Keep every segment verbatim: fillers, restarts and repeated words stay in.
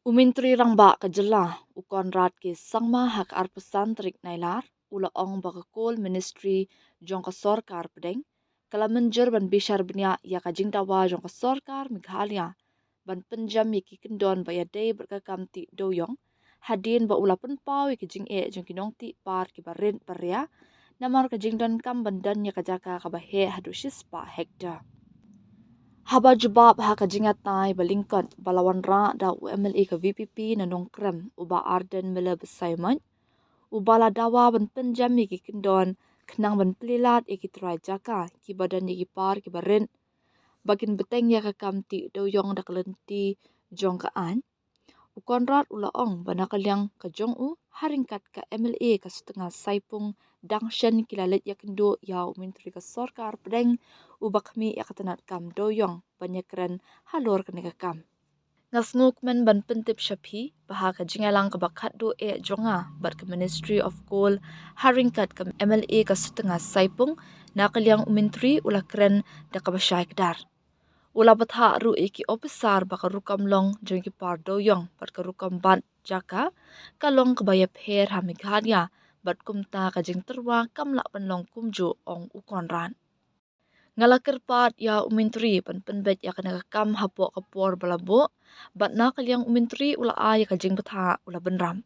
U Myntri Rangbah ka jylla, u Conrad K Sangma, ha ka arphew san tarik Nailar, u la ong ba ka Coal Ministry jong ka Sorkar Pdeng ka la mynjur ban bishar bniah ïa ka jingdawa jong ka Sorkar Meghalaya ban pynjem ïa ki kyndon ba ïadei bad ka kam tih dewïong, hadien ba u la pynpaw ïa ki jingeh jong ki nongtih par kiba rit ba ria namar ka jingdonkam ban don ïa ka jaka kaba heh haduh shispah hektar. Haba jubab ha ka jingïatai ba lyngkot ba la wanrah da u M L A ka V P P na Nongkrem, u Bah Ardent Miller Basaiawmoit, u ba la dawa ban pynjem ïa ki kyndon khnang ban plie lad ïa ki trai jaka kiba don ïa ki par kiba rit ba kin bteng ïa ka kam tih dewïong da ka lynti jong ka aiñ. U Conrad u la ong ba na ka liang ka jong u, ha ryngkat ka M L A ka Sutnga Saipung, dang shen ki la leit ïakynduh ïa u Myntri ka Sorkar Pdeng, u ba khmih ïa ka tnat kam dewïong ban ïakren halor kane ka kam. Nga sngewkmen ban pyntip sha phi ba ha ka jingïalang kaba khatduh eh jong nga bad ka Ministry of Coal, ha ryngkat ka M L A ka Sutnga Saipung, na ka liang u Myntri u la kren da kaba shai kdar. U la bthah ruh ïa ki ophisar ba ka rukom long jong ki par dewïong bad ka rukom bat jaka ka long kaba ïapher ha Meghalaya, bad kumta ka jingtyrwa kam lah ban long kumjuh, ong u Conrad. Nga la kyrpad ïa u Myntri ban pynbeit ïa kane ka kam hapoh ka por ba la buh, bad na ka liang u Myntri u la ai ïa ka jingbthah, u la bynrap.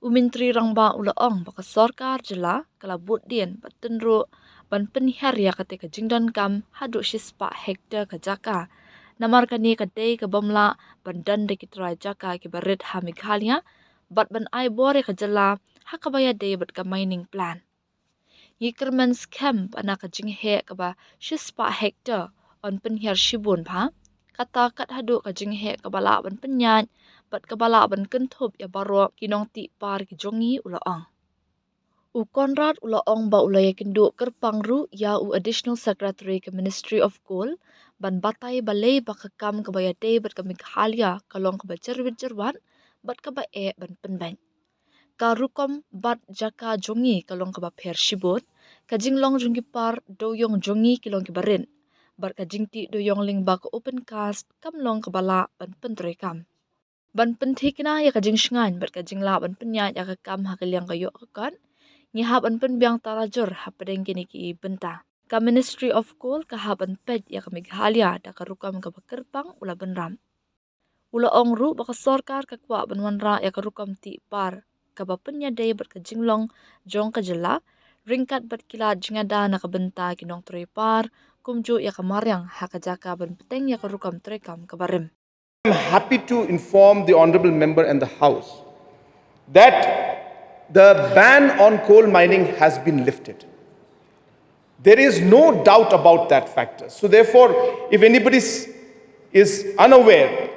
U Myntri Rangbah u la ong ba ka Sorkar Jylla ka la bud dien bad tynruh ban pynhiar ïa kata ka jingdonkam haduh shispah hektar ka jaka, namar kane ka dei ka bym lah ban don da ki trai jaka kiba rit ha Meghalaya, bad ban ai bor ïa ka jylla ha kaba ïadei bad ka mining plan. Ngi kyrmen skhem ba na ka jingheh kaba shispah hektar yn pynhiar shibun bha, kata kat haduh ka jingheh kaba lah ban pynïaid bad kaba lah ban kynthup ïa baroh ki nongtih par ki jong ngi, u la ong. U Conrad u la ong ba u la ïakynduh kyrpang ruh ïa u Additional Secretary ka Ministry of Coal ban batai balei ba ka kam kaba ïadei bad ka Meghalaya ka long kaba jyrwit jyrwat bad kaba eh ban pynbeit. Ka rukom bat jaka jong ngi ka long kaba pher shibun, ka jinglong jong ki par dewïong jong ngi ki long kiba rit, bad ka jingtih dewïong lyngba ka open cast kam long kaba lah ban pyntreikam. Ban pynthikna ïa ka jingshngaiñ bad ka jinglah ban pynïaid ïa ka kam ha ka liang ka ïoh ka kot, ngi hap ban pynbiang tarajur hapdeng kine ki bynta. Ka Ministry of Coal ka hap ban peit ïa ka Meghalaya da ka rukom kaba kyrpang, u la bynrap. U la ong ruh ba ka sorkar ka kwah ban wanrah ïa ka rukom tih par kaba pynïadei bad ka jinglong jong ka jylla, ryngkat bad ki lad jingada na ka bynta ki nongtrei par, kumjuh ïa ka mariang ha ka jaka ban bteng ïa ka rukom treikam kaba rim. I'm happy to inform the Honorable Member and the House that the ban on coal mining has been lifted. There is no doubt about that factor. So, therefore, if anybody is, is unaware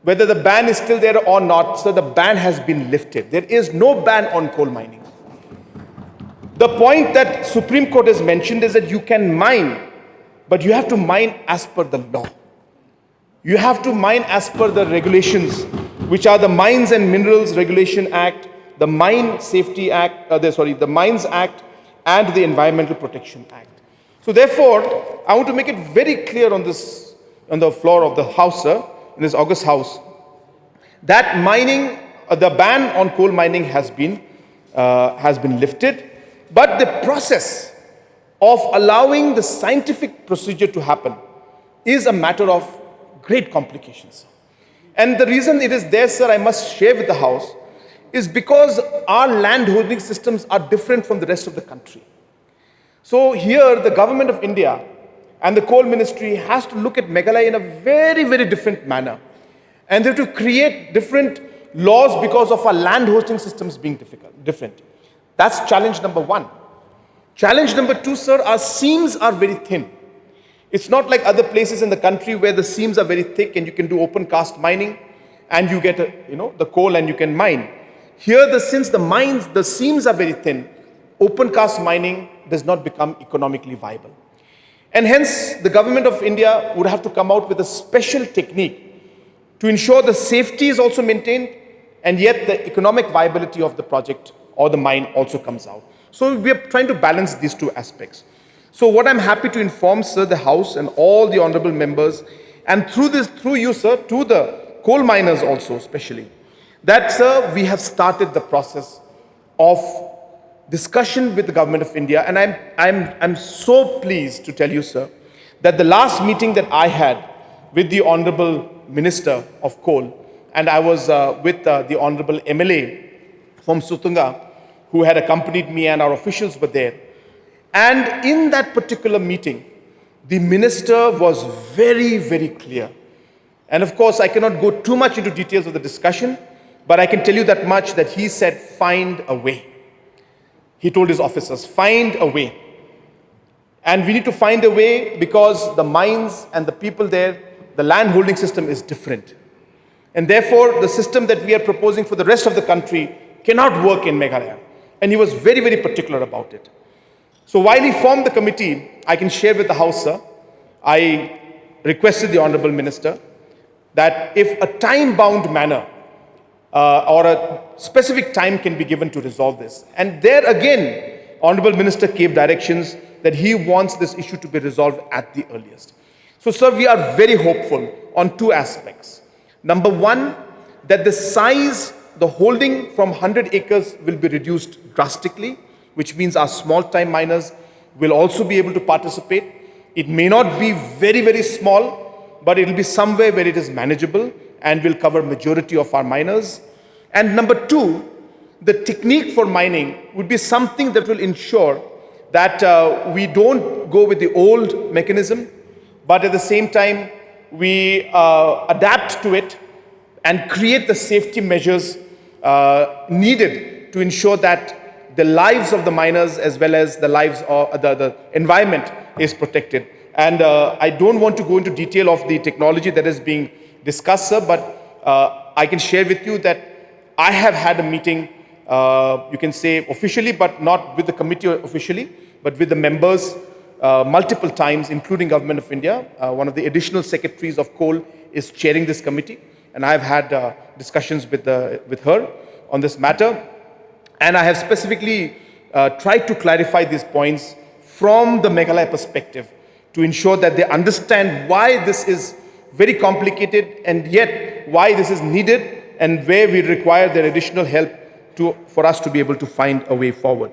whether the ban is still there or not, so the ban has been lifted. There is no ban on coal mining. The point that Supreme Court has mentioned is that you can mine, but you have to mine as per the law. You have to mine as per the regulations, which are the Mines and Minerals Regulation Act, the Mine Safety Act, uh, the, sorry, the Mines Act, and the Environmental Protection Act. So therefore, I want to make it very clear on this, on the floor of the House, sir, in this August House, that mining, uh, the ban on coal mining has been, uh, has been lifted, but the process of allowing the scientific procedure to happen is a matter of great complications. And the reason it is there, sir, I must share with the House, is because our land holding systems are different from the rest of the country. So here, the government of India and the coal ministry has to look at Meghalaya in a very, very different manner. And they have to create different laws because of our land hosting systems being difficult, different. That's challenge number one. Challenge number two, sir, our seams are very thin. It's not like other places in the country where the seams are very thick and you can do open cast mining and you get, a, you know, the coal and you can mine. Here, the, since the mines, the seams are very thin, open cast mining does not become economically viable. And hence, the government of India would have to come out with a special technique to ensure the safety is also maintained and yet the economic viability of the project or the mine also comes out. So we are trying to balance these two aspects. So what I'm happy to inform, sir, the House and all the honorable members, and through this, through you, sir, to the coal miners also especially, that, sir, we have started the process of discussion with the Government of India, and I'm, I'm, I'm so pleased to tell you, sir, that the last meeting that I had with the Honorable Minister of Coal, and I was uh, with uh, the Honorable M L A from Sutunga, who had accompanied me, and our officials were there. And in that particular meeting, the minister was very, very clear. And of course, I cannot go too much into details of the discussion, but I can tell you that much, that he said, "Find a way." He told his officers, "Find a way." And we need to find a way because the mines and the people there, the land holding system is different. And therefore, the system that we are proposing for the rest of the country cannot work in Meghalaya. And he was very, very particular about it. So while he formed the committee, I can share with the House, sir, I requested the Honorable Minister that if a time-bound manner uh, or a specific time can be given to resolve this. And there again, Honorable Minister gave directions that he wants this issue to be resolved at the earliest. So, sir, we are very hopeful on two aspects. Number one, that the size, the holding from hundred acres will be reduced drastically, which means our small time miners will also be able to participate. It may not be very, very small, but it will be somewhere where it is manageable and will cover majority of our miners. And number two, the technique for mining would be something that will ensure that uh, we don't go with the old mechanism, but at the same time, we uh, adapt to it and create the safety measures uh, needed to ensure that the lives of the miners as well as the lives of the, the environment is protected. And uh, I don't want to go into detail of the technology that is being discussed, sir, but uh, I can share with you that I have had a meeting, uh, you can say officially, but not with the committee officially, but with the members uh, multiple times, including Government of India. Uh, one of the additional secretaries of coal is chairing this committee, and I've had uh, discussions with, the, with her on this matter. And I have specifically uh, tried to clarify these points from the Meghalaya perspective to ensure that they understand why this is very complicated and yet why this is needed and where we require their additional help to, for us to be able to find a way forward.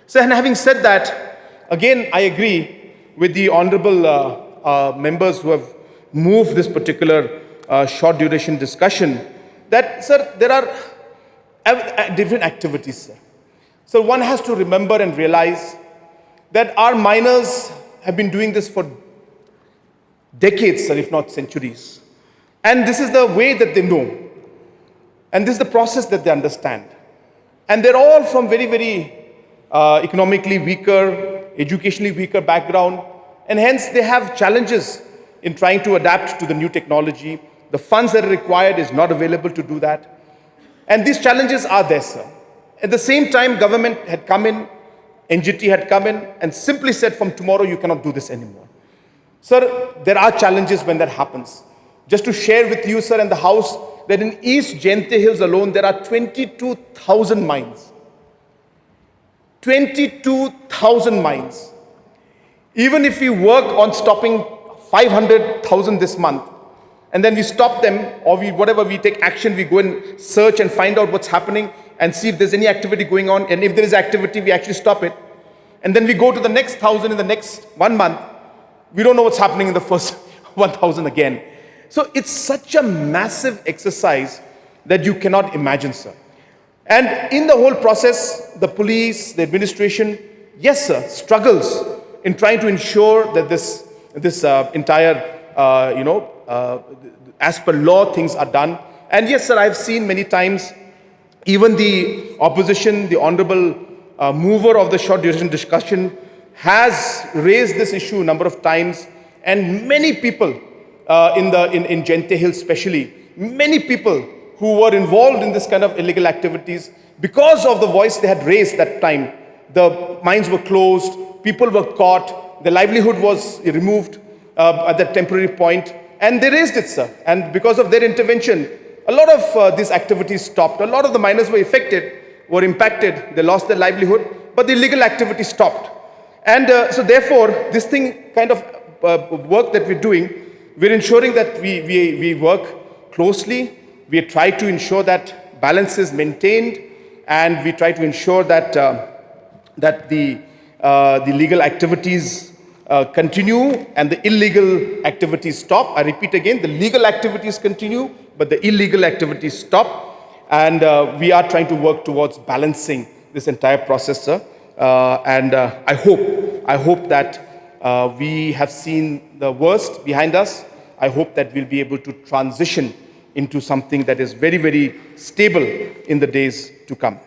So, and having said that, again, I agree with the honorable uh, uh, members who have moved this particular uh, short duration discussion that, sir, there are uh, different activities, sir. So one has to remember and realize that our miners have been doing this for decades, sir, if not centuries. And this is the way that they know. And this is the process that they understand. And they're all from very, very uh, economically weaker, educationally weaker background. And hence they have challenges in trying to adapt to the new technology. The funds that are required is not available to do that. And these challenges are there, sir. At the same time, government had come in, N G T had come in and simply said, "From tomorrow, you cannot do this anymore." Sir, there are challenges when that happens. Just to share with you, sir, and the House, that in East Jaintia Hills alone, there are twenty-two thousand mines. Twenty-two thousand mines. Even if we work on stopping five hundred thousand this month, and then we stop them, or we, whatever, we take action, we go and search and find out what's happening and see if there's any activity going on, and if there is activity, we actually stop it. And then we go to the next thousand in the next one month, we don't know what's happening in the first one thousand again. So it's such a massive exercise that you cannannot imagine, sir. And in the whole process, the police, the administration, yes, sir, struggles in trying to ensure that this, this uh, entire, uh, you know, uh, as per law, things are done. And yes, sir, I've seen many times even the opposition, the honorable uh, mover of the short duration discussion, has raised this issue a number of times, and many people uh, in the in, in Jaintia Hills, especially, many people who were involved in this kind of illegal activities, because of the voice they had raised that time, the mines were closed, people were caught, the livelihood was removed uh, at that temporary point, and they raised it, sir. And because of their intervention, a lot of uh, these activities stopped. A lot of the miners were affected, were impacted, they lost their livelihood, but the illegal activity stopped. And uh, so, therefore, this thing kind of uh, work that we're doing, we're ensuring that we, we, we work closely We try to ensure that balance is maintained, and we try to ensure that uh, that the uh, the legal activities uh, continue and the illegal activities stop. I repeat again, the legal activities continue, but the illegal activities stop. And uh, we are trying to work towards balancing this entire process, sir. Uh, and uh, I hope, I hope that uh, we have seen the worst behind us. I hope that we'll be able to transition into something that is very, very stable in the days to come.